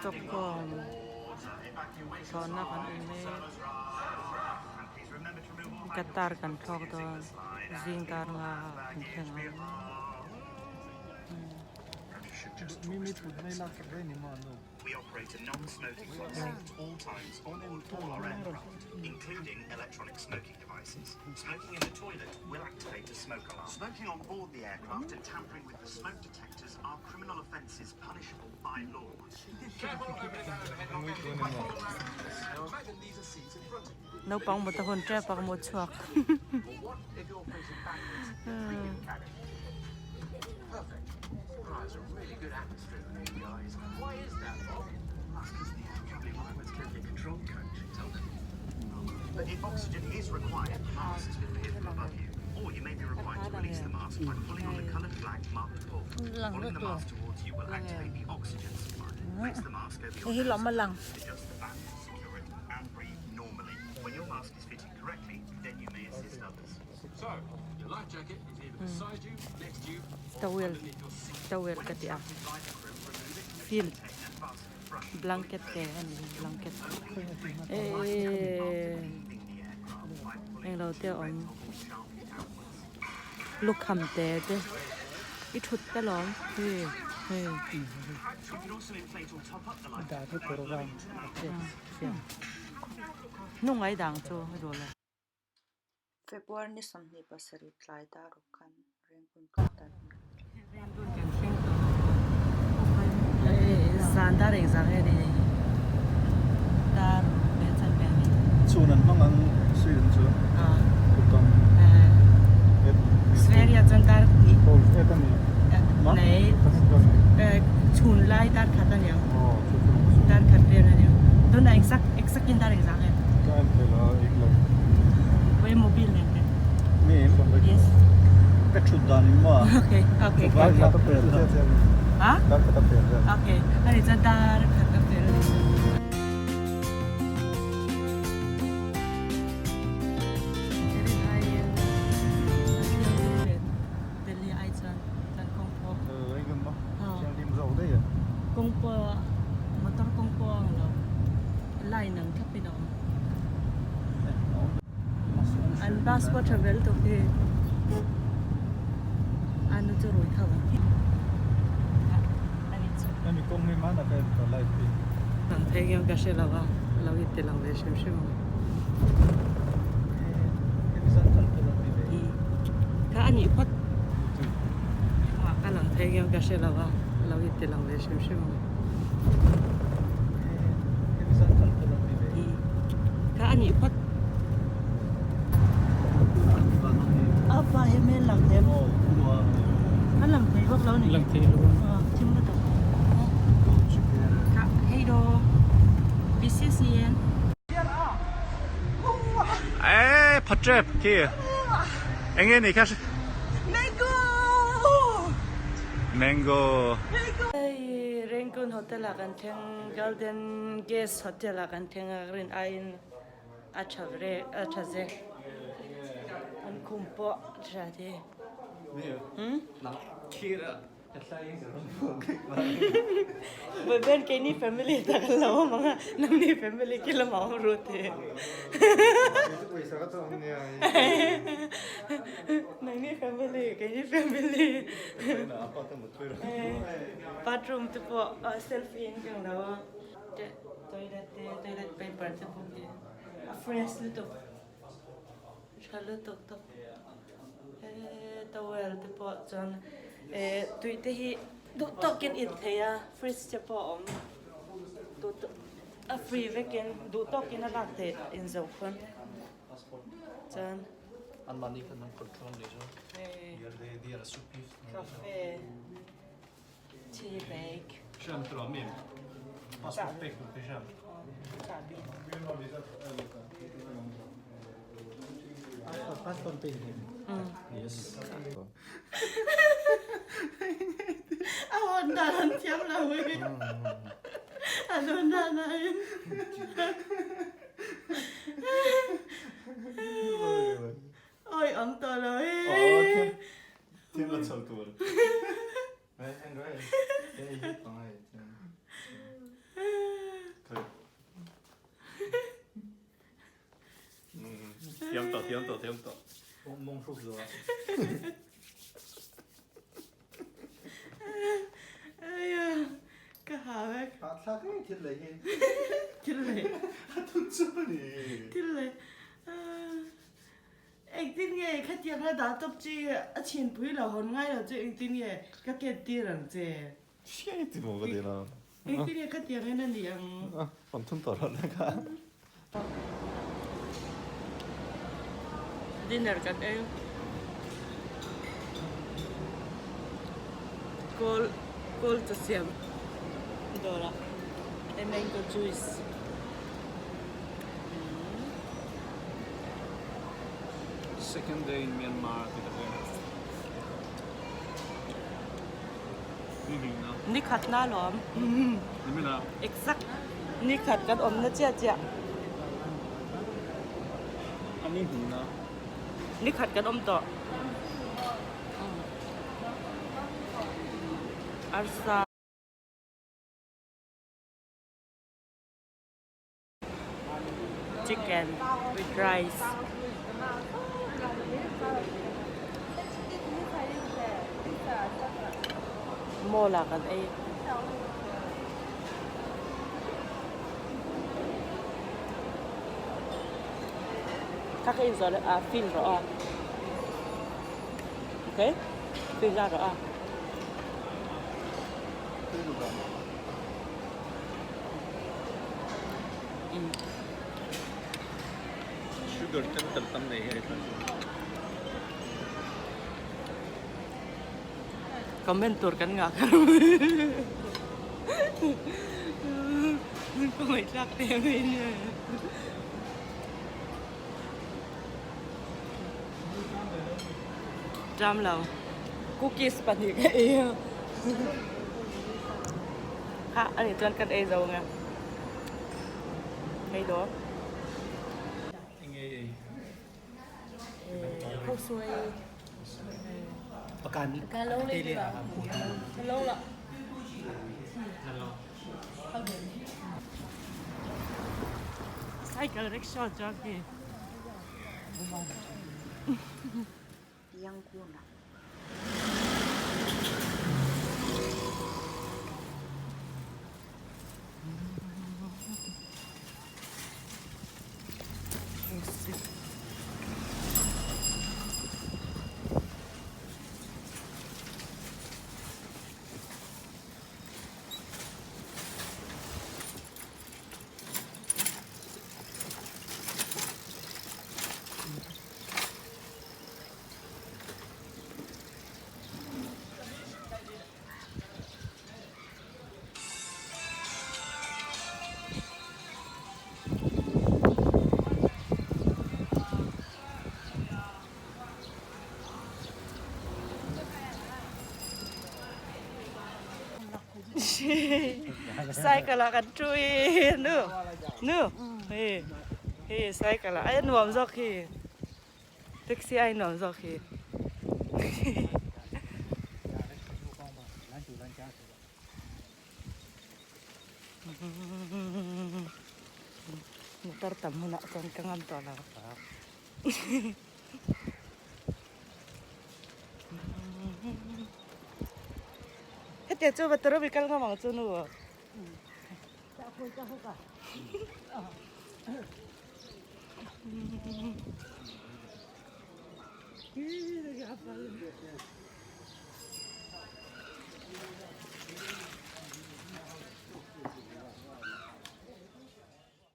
Stockholm thlawhna kan en mek Qatar kan thlawk dawn zing dar nga kan thleng ang. We operate a non-smoking policy at all times on board all our aircraft, including electronic smoking devices. Smoking in the toilet will activate a smoke alarm. Smoking on board the aircraft and tampering with the smoke detectors are criminal offences punishable by law. Naupang mut a hun tep a ka mu chhuak. Hei hi lawm a lang. Towel towel ka ti a field blanket te a ni blanket eeeee englo te a awm lukham te te i thut te lawm hei hei. Hnung ai dang chu a duh lo. February ni 27 tlai daruk khan Rangoon Qatar in kan thleng. Zan dar engzah nge ni hei dar leh chan ve ani. Chhun an hmang ang suiin chu kutang Sverige chuan dar hnih nei chhun lai dar khat aniang dar khat vel aniang tunah exact exact in dar engzah nge. Mobile nen te. Yes. Ka thut dan in maw? Okay, okay. Dar khat a pel vel. Ha? Dar khat a pel vel. Okay. Ani chuan dar khat a pel ani chu. Delhi ai chuan kan kawng pawh. Eng maw? Thianghlim zawk daih e. Kawng pawh motor kawng pawh ang lo. Line ang thlap in a awm. An bus pawh tha vel tawh hi a nu chu rui tho ang Hemi kawng hi hmanah ka en tawh live hi. Ang phei hian ka hre lo a, lo in ti lang ve hrim hrim ang. Kha a nih phawt. Ka lang phei hian ka hre lo a, lo in ti lang ve hrim hrim ang. Kha a nih phawt. Apa hi hmel lang em? A lang thei vak lo ni. Lang thei lo. Thim lutuk. Kha hei do. BCCN. Eh, phatrep khi. Enge ni kha? Mango! Mango. Hei Rangoon Hotel ah kan thleng Golden Guest Hotel ah kan thleng a rin aiin a tha ve a tha zek an khum pawh a tha the. Vawiben keini family tak an lo awm ang a nangni family khi lamah awm ru teh. Nangni family keini family. Bathroom te pawh selfie in keng lo a toilet te toilet paper te pawh khi a fresh lutuk tha lutuk tawp towel te pawh chuan eh tui te hi duh tawkin in thei a fridge te pawh a awm duh tawk a free vekin duh tawkin a lak theih inzo khawn. Chuan Anmahni khan an control leh chu Cafe tea bag Hriam tur a mem passport pek tur te hriam Chahbi Passport pek him Yes A hawn dan an thiam lo e A dawn dan ah in Oi awm tawh lo e. Thiam la chho tur. Thiam tawh thiam tawh thiam tawh. Mawng hruk zo a. Aya ka ha vek. A thlak ngei thil lei hi. Thil lei. A thun chu a ni. Thil lei. Engtin nge khatiang a dah tawp chi a chhinpui lo hawn ngai lo chu engtin nge ka ken tir ang che. Hriai ti maw ka ti lo. Engtin nge khatiang hian a nih ang. Rawn thun tawh loh na kha. Dinner kan ei. Kawl kawl chaw siam dawrah mango juice. Second day in Myanmar ti ka hria. Ni khat na lawm. Exact ni khat kan awm na chiah chiah. Ni khat kan awm tawh. Arsa. Chicken with rice. Mall ah kan ei. Kha ka in zawh leh ah fill rawh a. Okay? Fill la rawh a. Sugar tlem tam tam nei hi a tha chu. Comment tur kan ngah kha ka ngaihthlak teh mai nia. Ṭam lo. Cookies pahnih ka ei a. Ha, ani chuan kan ei zo ang e. Hei daw. Eng ei ei? Khau suai. Pakan te le a Lo la. Cycle rickshaw chuan khi. Yangon-a. Cycle ah kan thu i nu nu hei hei cycle ah ai nuam zawk hi taxi ai nuam zawk hi. Motor tam hunah chuan ka ngam tawh lo. Hetiang chu motor a mi kal ngam ang chu nu.